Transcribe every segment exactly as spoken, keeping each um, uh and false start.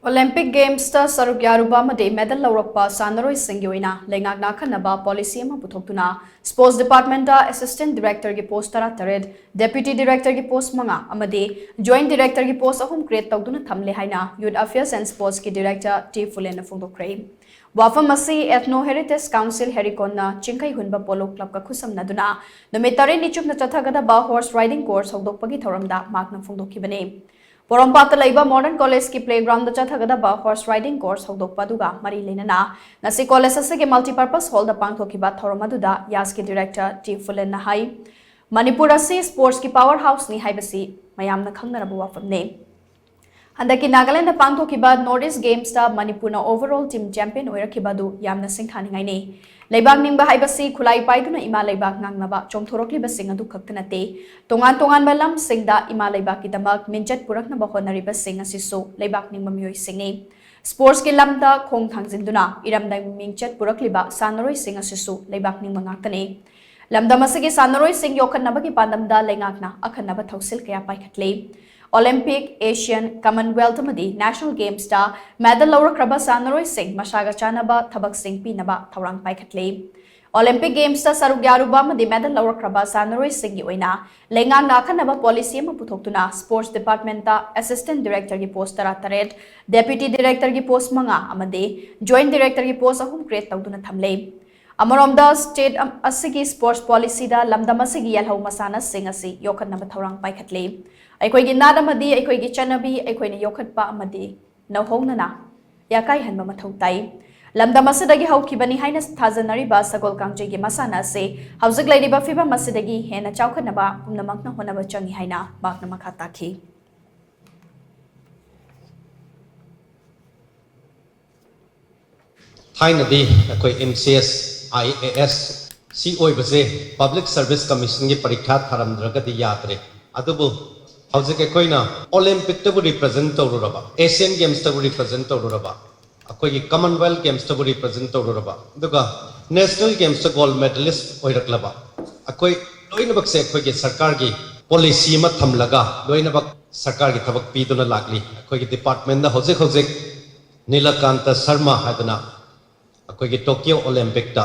Olympic Gamesꯇ ꯁꯔꯨꯛ ꯌꯥꯔꯨꯕ ꯑꯃꯗꯤ medal ꯂꯧꯔꯛꯄ ꯁꯥꯟꯅꯔꯣꯏꯁꯤꯡꯒꯤ ꯑꯣꯏꯅ ꯂꯩꯉꯥꯛꯅ ꯑꯈꯟꯅꯕ policy ꯑꯃ ꯄꯨꯊꯣꯛꯇꯨꯅ Sports Departmentꯇ Assistant Directorꯒꯤ post ꯇꯔꯥꯇꯔꯦꯠ, Deputy Directorꯒꯤ post ꯃꯉꯥ ꯑꯃꯗꯤ Joint Directorꯒꯤ post ꯑꯍꯨꯝ create ꯇꯧꯗꯨꯅ ꯊꯝꯂꯦ ꯍꯥꯏꯅ Youth Affairs and Sportsꯀꯤ Director ꯇꯤ ꯐꯨꯂꯦꯟꯅ ꯐꯣꯡꯗꯣꯛꯈ꯭ꯔꯦ꯫ ꯋꯥꯐꯝ ꯑꯁꯤ Ethno Heritage Council ꯍꯦꯔꯤꯀꯣꯟꯅ ꯆꯤꯡꯈꯩ ꯍꯨꯟꯕ Polo Clubꯀ ꯈꯨꯠꯁꯝꯅꯗꯨꯅ ꯅꯨꯃꯤꯠ ꯇꯔꯦꯠꯅꯤ ꯆꯨꯞꯅ ꯆꯠꯊꯒꯗꯕ horse riding course ꯍꯧꯗꯣꯛꯄꯒꯤ ꯊꯧꯔꯝꯗ ꯃꯍꯥꯛꯅ ꯐꯣꯡꯗꯣꯛꯈꯤꯕꯅꯤ꯫ ꯄꯣꯔꯣꯝꯄꯥꯠꯇ ꯂꯩꯕ Modern Collegeꯀꯤ playgroundꯗ ꯆꯠꯊꯒꯗꯕ horse riding course ꯍꯧꯗꯣꯛꯄ ꯑꯗꯨꯒ ꯃꯔꯤ ꯂꯩꯅꯅ ꯉꯁꯤ college ꯑꯁꯤꯒꯤ multipurpose hallꯗ ꯄꯥꯡꯊꯣꯛꯈꯤꯕ ꯊꯧꯔꯝ ꯑꯗꯨꯗ ꯌꯥꯁꯀꯤ director ꯇꯤ ꯐꯨꯂꯦꯟꯅ ꯍꯥꯏ, ꯃꯅꯤꯄꯨꯔ ꯑꯁꯤ sportsꯀꯤ power houseꯅꯤ ꯍꯥꯏꯕꯁꯤ ꯃꯌꯥꯝꯅ ꯈꯪꯅꯔꯕ ꯋꯥꯐꯝꯅꯤ꯫ ꯍꯟꯗꯛꯀꯤ ꯅꯥꯒꯥꯂꯦꯟꯗ ꯄꯥꯡꯊꯣꯛꯈꯤꯕ North East Gamesꯇ ꯃꯅꯤꯄꯨꯔꯅ overall team champion ꯑꯣꯏꯔꯛꯈꯤꯕ ꯑꯗꯨ ꯌꯥꯝꯅ ꯁꯤꯡꯊꯥꯅꯤꯡꯉꯥꯏꯅꯤ꯫ ꯂꯩꯕꯥꯛ ꯅꯤꯡꯕ ꯍꯥꯏꯕꯁꯤ ꯈꯨꯠꯂꯥꯏ ꯄꯥꯏꯗꯨꯅ ꯏꯃꯥ ꯂꯩꯕꯥꯛ ꯉꯥꯡꯅꯕ ꯆꯣꯡꯊꯣꯔꯛꯂꯤꯕꯁꯤꯡ ꯑꯗꯨ ꯈꯛꯇ ꯅꯠꯇꯦ, ꯇꯣꯉꯥꯟ ꯇꯣꯉꯥꯟꯕ ꯂꯝꯁꯤꯡꯗ ꯏꯃꯥ ꯂꯩꯕꯥꯛꯀꯤꯗꯃꯛ ꯃꯤꯡꯆꯠ ꯄꯨꯔꯛꯅꯕ ꯍꯣꯠꯅꯔꯤꯕꯁꯤꯡ ꯑꯁꯤꯁꯨ ꯂꯩꯕꯥꯛ ꯅꯤꯡꯕ ꯃꯤꯑꯣꯏꯁꯤꯡꯅꯤ꯫ Sportsꯀꯤ ꯂꯝꯗ ꯈꯣꯡ ꯊꯥꯡꯖꯤꯟꯗꯨꯅ ꯏꯔꯝꯗꯝꯒꯤ ꯃꯤꯡꯆꯠ ꯄꯨꯔꯛꯂꯤꯕ ꯁꯥꯟꯅꯔꯣꯏꯁꯤꯡ ꯑꯁꯤꯁꯨ ꯂꯩꯕꯥꯛ ꯅꯤꯡꯕ ꯉꯥꯛꯇꯅꯤ꯫ ꯂꯝꯗꯝ ꯑꯁꯤꯒꯤ ꯁꯥꯟꯅꯔꯣꯏꯁꯤꯡ ꯌꯣꯛꯈꯠꯅꯕꯒꯤ ꯄꯥꯟꯗꯝꯗ ꯂꯩꯉꯥꯛꯅ ꯑꯈꯟꯅꯕ ꯊꯧꯁꯤꯜ ꯀꯌꯥ ꯄꯥꯏꯈꯠꯂꯤ꯫ Olympic, Asian, Commonwealth ꯑꯃꯗꯤ National Gamesꯇ medal ꯂꯧꯔꯛꯈ꯭ꯔꯕ ꯁꯥꯟꯅꯔꯣꯏꯁꯤꯡ ꯃꯁꯥꯒ ꯆꯥꯟꯅꯕ ꯊꯕꯛꯁꯤꯡ ꯄꯤꯅꯕ ꯊꯧꯔꯥꯡ ꯄꯥꯏꯈꯠꯂꯤ꯫ Olympic Gamesꯇ ꯁꯔꯨꯛ ꯌꯥꯔꯨꯕ ꯑꯃꯗꯤ medal ꯂꯧꯔꯛꯈ꯭ꯔꯕ ꯁꯥꯟꯅꯔꯣꯏꯁꯤꯡꯒꯤ ꯑꯣꯏꯅ ꯂꯩꯉꯥꯛꯅ ꯑꯈꯟꯅꯕ policy ꯑꯃ ꯄꯨꯊꯣꯛꯇꯨꯅ Sports Departmentꯇ Assistant Directorꯒꯤ post ꯇꯔꯥꯇꯔꯦꯠ, Deputy Directorꯒꯤ post ꯃꯉꯥ ꯑꯃꯗꯤ Joint Directorꯒꯤ post ꯑꯍꯨꯝ create ꯇꯧꯗꯨꯅ ꯊꯝꯂꯦ꯫ ꯑꯃꯔꯣꯝꯗ, state ꯑꯝ-, ꯑꯁꯤꯒꯤ sports policyꯗ ꯂꯝꯗꯝ ꯑꯁꯤꯒꯤ ꯌꯦꯜꯍꯧ ꯃꯁꯥꯟꯅꯁꯤꯡ ꯑꯁꯤ ꯌꯣꯛꯈꯠꯅꯕ ꯊꯧꯔꯥꯡ ꯄꯥꯏꯈꯠꯂꯤ꯫ ꯑꯩꯈꯣꯏꯒꯤ ꯅꯥꯠ ꯑꯃꯗꯤ ꯑꯩꯈꯣꯏꯒꯤ ꯆꯠꯅꯕꯤ ꯑꯩꯈꯣꯏꯅ ꯌꯣꯛꯈꯠꯄ ꯑꯃꯗꯤ ꯅꯧꯍꯧꯅꯅ ꯌꯥꯀꯥꯏꯍꯟꯕ ꯃꯊꯧ ꯇꯥꯏ꯫ ꯂꯝꯗꯝ ꯑꯁꯤꯗꯒꯤ ꯍꯧꯈꯤꯕꯅꯤ ꯍꯥꯏꯅ ꯊꯥꯖꯅꯔꯤꯕ ꯁꯒꯣꯜ ꯀꯥꯡꯖꯩꯒꯤ ꯃꯁꯥꯟꯅ ꯑꯁꯤ ꯍꯧꯖꯤꯛ ꯂꯩꯔꯤꯕ ꯐꯤꯕꯝ ꯑꯁꯤꯗꯒꯤ ꯍꯦꯟꯅ ꯆꯥꯎꯈꯠꯅꯕ ꯄꯨꯝꯅꯃꯛꯅ ꯍꯣꯠꯅꯕ ꯆꯪꯏ ꯍꯥꯏꯅ ꯃꯍꯥꯛꯅ ꯃꯈꯥ ꯇꯥꯈꯤ꯫ ꯊꯥꯏꯅꯗꯤ ꯑꯩꯈꯣꯏ M C S, I A S, ꯁꯤ ꯑꯣꯏꯕꯁꯦ Public Service Commissionꯒꯤ ꯄꯔꯤꯈ꯭ꯌꯥ ꯊꯥꯔꯝꯗ꯭ꯔꯒꯗꯤ ꯌꯥꯗ꯭ꯔꯦ꯫ ꯑꯗꯨꯕꯨ ꯍꯧꯖꯤꯛ ꯑꯩꯈꯣꯏꯅ Olympicꯇꯕꯨ represent ꯇꯧꯔꯨꯔꯕ, Asian Gamesꯇꯕꯨ represent ꯇꯧꯔꯨꯔꯕ, ꯑꯩꯈꯣꯏꯒꯤ Commonwealth Gamesꯇꯕꯨ represent ꯇꯧꯔꯨꯔꯕ, ꯑꯗꯨꯒ National Gamesꯇ gold medalist ꯑꯣꯏꯔꯛꯂꯕ, ꯑꯩꯈꯣꯏ ꯂꯣꯏꯅꯃꯛꯁꯦ ꯑꯩꯈꯣꯏꯒꯤ ꯁꯔꯀꯥꯔꯒꯤ policy ꯑꯃ ꯊꯝꯂꯒ ꯂꯣꯏꯅꯃꯛ ꯁꯔꯀꯥꯔꯒꯤ ꯊꯕꯛ ꯄꯤꯗꯨꯅ ꯂꯥꯛꯂꯤ꯫ ꯑꯩꯈꯣꯏꯒꯤ ꯗꯤꯄꯥꯔꯠꯃꯦꯟꯗ ꯍꯧꯖꯤꯛ ꯍꯧꯖꯤꯛ ꯅꯤꯂꯀꯥꯟꯇ ꯁꯔꯃ ꯍꯥꯏꯗꯅ ꯑꯩꯈꯣꯏꯒꯤ ꯇꯣꯀꯤꯌꯣ ꯑꯣꯂꯦꯝꯄꯤꯛꯇ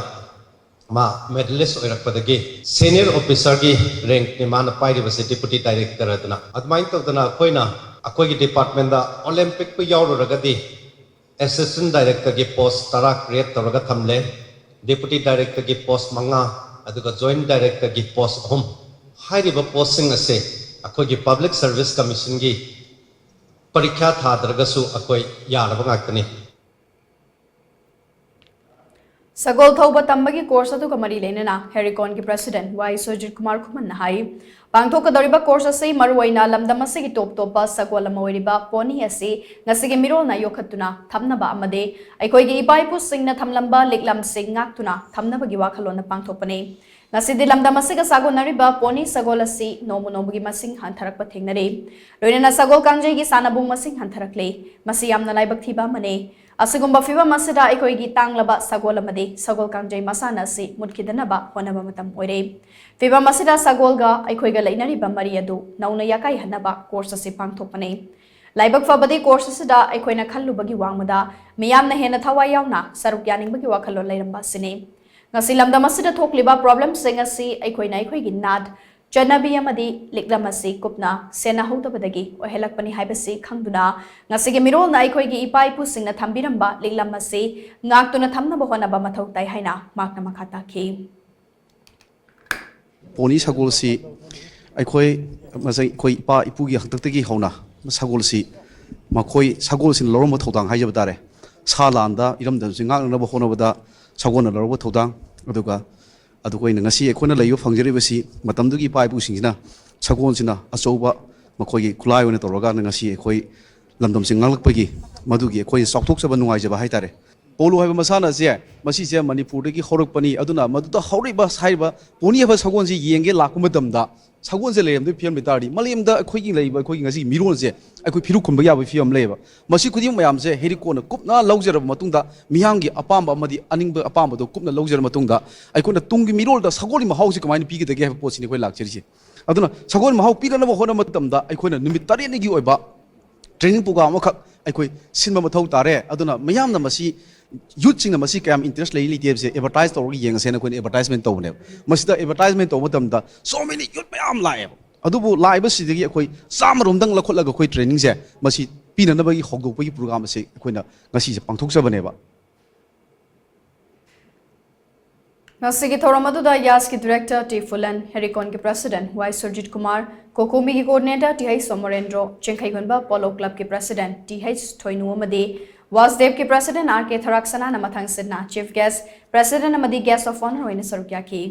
ꯃꯥ ꯃꯦꯗꯂꯤꯁ ꯑꯣꯏꯔꯛꯄꯗꯒꯤ ꯁꯦꯅꯤꯌꯔ ꯑꯣꯐꯤꯁꯔꯒꯤ ꯔꯦꯡꯛꯅꯤ ꯃꯥꯅ ꯄꯥꯏꯔꯤꯕꯁꯦ, ꯗꯤꯄꯨꯇꯤ ꯗꯥꯏꯔꯦꯛꯇꯔ ꯑꯗꯨꯅ꯫ ꯑꯗꯨꯃꯥꯏꯅ ꯇꯧꯗꯅ ꯑꯩꯈꯣꯏꯅ ꯑꯩꯈꯣꯏꯒꯤ ꯗꯤꯄꯥꯔꯠꯃꯦꯟꯗ ꯑꯣꯂꯦꯝꯄꯤꯛꯄꯨ ꯌꯥꯎꯔꯨꯔꯒꯗꯤ ꯑꯦꯁꯤꯁꯇꯦꯟ ꯗꯥꯏꯔꯦꯛꯇꯔꯒꯤ ꯄꯣꯁ ꯇꯔꯥ ꯀ꯭ꯔꯤꯌꯦꯠ ꯇꯧꯔꯒ ꯊꯝꯂꯦ, ꯗꯤꯄꯨꯇꯤ ꯗꯥꯏꯔꯦꯛꯇꯔꯒꯤ ꯄꯣꯁ ꯃꯉꯥ, ꯑꯗꯨꯒ ꯖꯣꯏꯟꯠ ꯗꯥꯏꯔꯦꯛꯇꯔꯒꯤ ꯄꯣꯁ ꯑꯍꯨꯝ꯫ ꯍꯥꯏꯔꯤꯕ ꯄꯣꯁꯁꯤꯡ ꯑꯁꯦ ꯑꯩꯈꯣꯏꯒꯤ ꯄꯕ꯭ꯂꯤꯛ ꯁꯔꯚꯤꯁ ꯀꯃꯤꯁꯟꯒꯤ ꯄꯔꯤꯈ꯭ꯌꯥ ꯊꯥꯗ꯭ꯔꯒꯁꯨ ꯑꯩꯈꯣꯏ ꯌꯥꯔꯕ ꯉꯥꯛꯇꯅꯤ꯫ ꯁꯒꯣꯜ ꯊꯧꯕ ꯇꯝꯕꯒꯤ ꯀꯣꯔꯁ ꯑꯗꯨꯒ ꯃꯔꯤ ꯂꯩꯅꯅ ꯍꯦꯔꯤꯀꯣꯟꯒꯤ ꯄ꯭ꯔꯦꯁꯤꯗꯦꯟꯠ ꯋꯥꯏ ꯁꯨꯔꯖꯤꯠ ꯀꯨꯃꯥꯔ ꯈꯨꯃꯟꯅ ꯍꯥꯏ, ꯄꯥꯡꯊꯣꯛꯀꯗꯧꯔꯤꯕ ꯀꯣꯔꯁ ꯑꯁꯤ ꯃꯔꯨꯑꯣꯏꯅ ꯂꯝꯗꯝ ꯑꯁꯤꯒꯤ ꯇꯣꯞ ꯇꯣꯞꯄ ꯁꯒꯣꯜ ꯑꯃ ꯑꯣꯏꯔꯤꯕ ꯄꯣꯅꯤ ꯑꯁꯤ ꯉꯁꯤꯒꯤ ꯃꯤꯔꯣꯜꯅ ꯌꯣꯛꯈꯠꯇꯨꯅ ꯊꯝꯅꯕ ꯑꯃꯗꯤ ꯑꯩꯈꯣꯏꯒꯤ ꯏꯄꯥ ꯏꯄꯨꯁꯤꯡꯅ ꯊꯝꯂꯝꯕ ꯂꯤꯛꯂꯝꯁꯤꯡ ꯉꯥꯛꯇꯨꯅ ꯊꯝꯅꯕꯒꯤ ꯋꯥꯈꯜꯂꯣꯟꯅ ꯄꯥꯡꯊꯣꯛꯄꯅꯤ꯫ ꯉꯁꯤꯗꯤ ꯂꯝꯗꯝ ꯑꯁꯤꯒ ꯁꯥꯒꯣꯟꯅꯔꯤꯕ ꯄꯣꯅꯤ ꯁꯒꯣꯜ ꯑꯁꯤ ꯅꯣꯡꯃ ꯅꯣꯡꯃꯒꯤ ꯃꯁꯤꯡ ꯍꯟꯊꯔꯛꯄ ꯊꯦꯡꯅꯔꯤ꯫ ꯂꯣꯏꯅꯅ ꯁꯒꯣꯜ ꯀꯥꯡꯖꯩꯒꯤ ꯁꯥꯟꯅꯕꯨꯡ ꯃꯁꯤꯡ ꯍꯟꯊꯔꯛꯂꯤ꯫ ꯃꯁꯤ ꯌꯥꯝꯅ ꯂꯥꯏꯕꯛ ꯊꯤꯕ ꯑꯃꯅꯤ꯫ ꯑꯁꯤꯒꯨꯝꯕ ꯐꯤꯚꯝ ꯑꯁꯤꯗ ꯑꯩꯈꯣꯏꯒꯤ ꯇꯥꯡꯂꯕ ꯁꯒꯣꯜ ꯑꯃꯗꯤ ꯁꯒꯣꯜ ꯀꯥꯡꯖꯩ ꯃꯁꯥꯟꯅ ꯑꯁꯤ ꯃꯨꯠꯈꯤꯗꯅꯕ ꯍꯣꯠꯅꯕ ꯃꯇꯝ ꯑꯣꯏꯔꯦ꯫ ꯐꯤꯚꯝ ꯑꯁꯤꯗ ꯁꯒꯣꯜꯒ ꯑꯩꯈꯣꯏꯒ ꯂꯩꯅꯔꯤꯕ ꯃꯔꯤ ꯑꯗꯨ ꯅꯧꯅ ꯌꯥꯀꯥꯏꯍꯟꯅꯕ ꯀꯣꯔꯁ ꯑꯁꯤ ꯄꯥꯡꯊꯣꯛꯄꯅꯤ꯫ ꯂꯥꯏꯕꯛ ꯐꯕꯗꯤ ꯀꯣꯔꯁ ꯑꯁꯤꯗ ꯑꯩꯈꯣꯏꯅ ꯈꯜꯂꯨꯕꯒꯤ ꯋꯥꯡꯃꯗ ꯃꯤꯌꯥꯝꯅ ꯍꯦꯟꯅ ꯊꯋꯥꯏ ꯌꯥꯎꯅ ꯁꯔꯨꯛ ꯌꯥꯅꯤꯡꯕꯒꯤ ꯋꯥꯈꯜꯂꯣꯟ ꯂꯩꯔꯝꯕ ꯑꯁꯤꯅꯤ꯫ ꯉꯁꯤ ꯂꯝꯗꯝ ꯑꯁꯤꯗ ꯊꯣꯛꯂꯤꯕ ꯄ꯭ꯔꯣꯕ꯭ꯂꯦꯝꯁꯤꯡ ꯑꯁꯤ ꯑꯩꯈꯣꯏꯅ ꯑꯩꯈꯣꯏꯒꯤ ꯅꯥꯠ, ꯆꯠꯅꯕꯤ ꯑꯃꯗꯤ ꯂꯤꯛꯂꯝ ꯑꯁꯤ ꯀꯨꯞꯅ ꯁꯦꯟꯅꯍꯧꯗꯕꯗꯒꯤ ꯑꯣꯏꯍꯜꯂꯛꯄꯅꯤ ꯍꯥꯏꯕꯁꯤ ꯈꯪꯗꯨꯅ ꯉꯁꯤꯒꯤ ꯃꯤꯔꯣꯜꯅ ꯑꯩꯈꯣꯏꯒꯤ ꯏꯄꯥ ꯏꯄꯨꯁꯤꯡꯅ ꯊꯝꯕꯤꯔꯝꯕ ꯂꯤꯛꯂꯝ ꯑꯁꯤ ꯉꯥꯛꯇꯨꯅ ꯊꯝꯅꯕ ꯍꯣꯠꯅꯕ ꯃꯊꯧ ꯇꯥꯏ ꯍꯥꯏꯅ ꯃꯍꯥꯛꯅ ꯃꯈꯥ ꯇꯥꯈꯤ꯫ ꯄꯣꯅꯤ ꯁꯒꯣꯜꯁꯤ ꯑꯩꯈꯣꯏ, ꯃꯁꯤ ꯑꯩꯈꯣꯏ ꯏꯄꯥ ꯏꯄꯨꯒꯤ ꯍꯥꯛꯇꯛꯇꯒꯤ ꯍꯧꯅ ꯁꯒꯣꯜꯁꯤ ꯃꯈꯣꯏ, ꯁꯒꯣꯜꯁꯤꯅ ꯂꯧꯔꯝꯕ ꯊꯧꯗꯥꯡ ꯍꯥꯏꯖꯕ ꯇꯥꯔꯦ꯫ ꯁꯥ ꯂꯥꯟꯗ ꯏꯔꯝꯗꯝꯁꯤ ꯉꯥꯛꯅꯅꯕ ꯍꯣꯠꯅꯕꯗ ꯁꯒꯣꯜꯅ ꯂꯧꯔꯝꯕ ꯊꯧꯗꯥꯡ, ꯑꯗꯨꯒ, ꯑꯗꯨꯒ ꯑꯩꯈꯣꯏꯅ ꯉꯁꯤ ꯑꯩꯈꯣꯏꯅ ꯂꯩꯕ ꯐꯪꯖꯔꯤꯕꯁꯤ ꯃꯇꯝꯗꯨꯒꯤ ꯏꯄꯥ ꯏꯄꯨꯁꯤꯡꯁꯤꯅ ꯁꯒꯣꯜꯁꯤꯅ ꯑꯆꯧꯕ ꯃꯈꯣꯏꯒꯤ ꯈꯨꯠꯂꯥꯏ ꯑꯣꯏꯅ ꯇꯧꯔꯀꯥꯟꯗ ꯉꯁꯤ ꯑꯩꯈꯣꯏ ꯂꯝꯗꯝꯁꯤ ꯉꯥꯛꯂꯛꯄꯒꯤ ꯃꯗꯨꯒꯤ ꯑꯩꯈꯣꯏ ꯆꯥꯎꯊꯣꯛꯆꯕ ꯅꯨꯡꯉꯥꯏꯖꯕ ꯍꯥꯏꯇꯥꯔꯦ꯫ ꯄꯣꯂꯣ ꯍꯥꯏꯕ ꯃꯁꯥꯟꯅ ꯑꯁꯦ ꯃꯁꯤꯁꯦ ꯃꯅꯤꯄꯨꯔꯗꯒꯤ ꯍꯧꯔꯛꯄꯅꯤ꯫ ꯑꯗꯨꯅ ꯃꯗꯨꯗ ꯍꯧꯔꯛꯏꯕ ꯍꯥꯏꯔꯤꯕ ꯄꯣꯅꯤ ꯍꯥꯏꯕ ꯁꯒꯣꯜꯁꯤ ꯌꯦꯡꯒꯦ ꯂꯥꯛꯄ ꯃꯇꯝꯗ ꯁꯒꯣꯜꯁꯦ ꯂꯩꯔꯝꯗꯕꯒꯤ ꯐꯤꯕꯝ ꯂꯩ ꯇꯥꯔꯗꯤ ꯃꯥꯂꯦꯝꯗ ꯑꯩꯈꯣꯏꯒꯤ ꯂꯩꯔꯤꯕ ꯑꯩꯈꯣꯏꯒꯤ ꯉꯁꯤꯒꯤ ꯃꯤꯔꯣꯜꯁꯦ ꯑꯩꯈꯣꯏ ꯐꯤꯔꯨꯛ ꯈꯨꯝꯕ ꯌꯥꯕꯒꯤ ꯐꯤꯕꯝ ꯂꯩꯌꯦꯕ꯫ ꯃꯁꯤ ꯈꯨꯗꯤꯡꯃꯛ ꯃꯌꯥꯝꯁꯦ ꯍꯦꯔꯤꯀꯣꯟꯅ ꯀꯨꯞꯅ ꯂꯧꯖꯔꯕ ꯃꯇꯨꯡꯗ, ꯃꯤꯌꯥꯝꯒꯤ ꯑꯄꯥꯝꯕ ꯑꯃꯗꯤ ꯑꯅꯤꯡꯕ ꯑꯄꯥꯝꯕꯗꯣ ꯀꯨꯞꯅ ꯂꯧꯖꯔꯕ ꯃꯇꯨꯡꯗ, ꯑꯩꯈꯣꯏꯅ ꯇꯨꯡꯒꯤ ꯃꯤꯔꯣꯜꯗ ꯁꯒꯣꯜꯒꯤ ꯃꯍꯥꯎꯁꯤ ꯀꯃꯥꯏꯅ ꯄꯤꯒꯗꯒꯦ ꯍꯥꯏꯕ ꯄꯣꯠꯁꯤꯅꯤ ꯑꯩꯈꯣꯏ ꯂꯥꯛꯆꯔꯤꯁꯦ꯫ ꯑꯗꯨꯅ ꯁꯒꯣꯜ ꯃꯍꯥꯎ ꯄꯤꯅꯅꯕ ꯍꯣꯠꯅꯕ ꯃꯇꯝꯗ ꯑꯩꯈꯣꯏꯅ ꯅꯨꯃꯤꯠ ꯇꯔꯦꯠꯅꯤꯒꯤ ꯑꯣꯏꯕ training program ꯑꯃꯈꯛ ꯑꯩꯈꯣꯏ ꯁꯤꯟꯕ ꯃꯊꯧ ꯇꯥꯔꯦ꯫ ꯑꯗꯨꯅ ꯃꯌꯥꯝꯅ ꯃꯁꯤ, youthꯁꯤꯡꯅ ꯃꯁꯤ ꯀꯌꯥꯝ interest ꯂꯩ ꯂꯩꯇꯦ ꯍꯥꯏꯕꯁꯦ advertise ꯇꯧꯔꯒ ꯌꯦꯡꯉꯁꯦꯅ ꯑꯩꯈꯣꯏꯅ advertisement ꯇꯧꯕꯅꯦꯕ꯫ ꯃꯁꯤꯗ advertisement ꯇꯧꯕ ꯃꯇꯝꯗ so many youth ꯃꯌꯥꯝ ꯂꯥꯛꯑꯦꯕ꯫ ꯑꯗꯨꯕꯨ ꯂꯥꯛꯏꯕꯁꯤꯗꯒꯤ ꯑꯩꯈꯣꯏ ꯆꯥꯝꯃꯔꯣꯝꯗꯪ ꯂꯧꯈꯠꯂꯒ ꯑꯩꯈꯣꯏ trainingꯁꯦ ꯃꯁꯤ ꯄꯤꯅꯅꯕꯒꯤ ꯍꯧꯗꯣꯛꯄꯒꯤ program ꯑꯁꯤ ꯑꯩꯈꯣꯏꯅ ꯉꯁꯤꯁꯦ ꯄꯥꯡꯊꯣꯛꯆꯕꯅꯦꯕ꯫ ꯉꯁꯤꯒꯤ ꯊꯧꯔꯝ ꯑꯗꯨꯗ ꯌꯥꯁꯀꯤ director ꯇꯤ ꯐꯨꯂꯟ, ꯍꯦꯔꯤꯀꯣꯟꯒꯤ president ꯋꯥꯏ ꯁꯨꯔꯖꯤꯠ ꯀꯨꯃꯥꯔ, ꯀꯣꯀꯣꯃꯤꯒꯤ coordinator T H Somorendro, Chingkheigonba polo clubꯀꯤ president ꯇꯤ ꯍꯩꯆ ꯊꯣꯏꯅꯨ ꯑꯃꯗꯤ ꯋꯥꯁꯗꯦꯕꯀꯤ president ꯑꯥꯔ ꯀꯦ ꯊꯔꯥꯛꯁꯅꯥꯅ ꯃꯊꯪꯁꯤꯠꯅ chief guest, president ꯑꯃꯗꯤ guest of honour ꯑꯣꯏꯅ ꯁꯔꯨꯛ ꯌꯥꯈꯤ꯫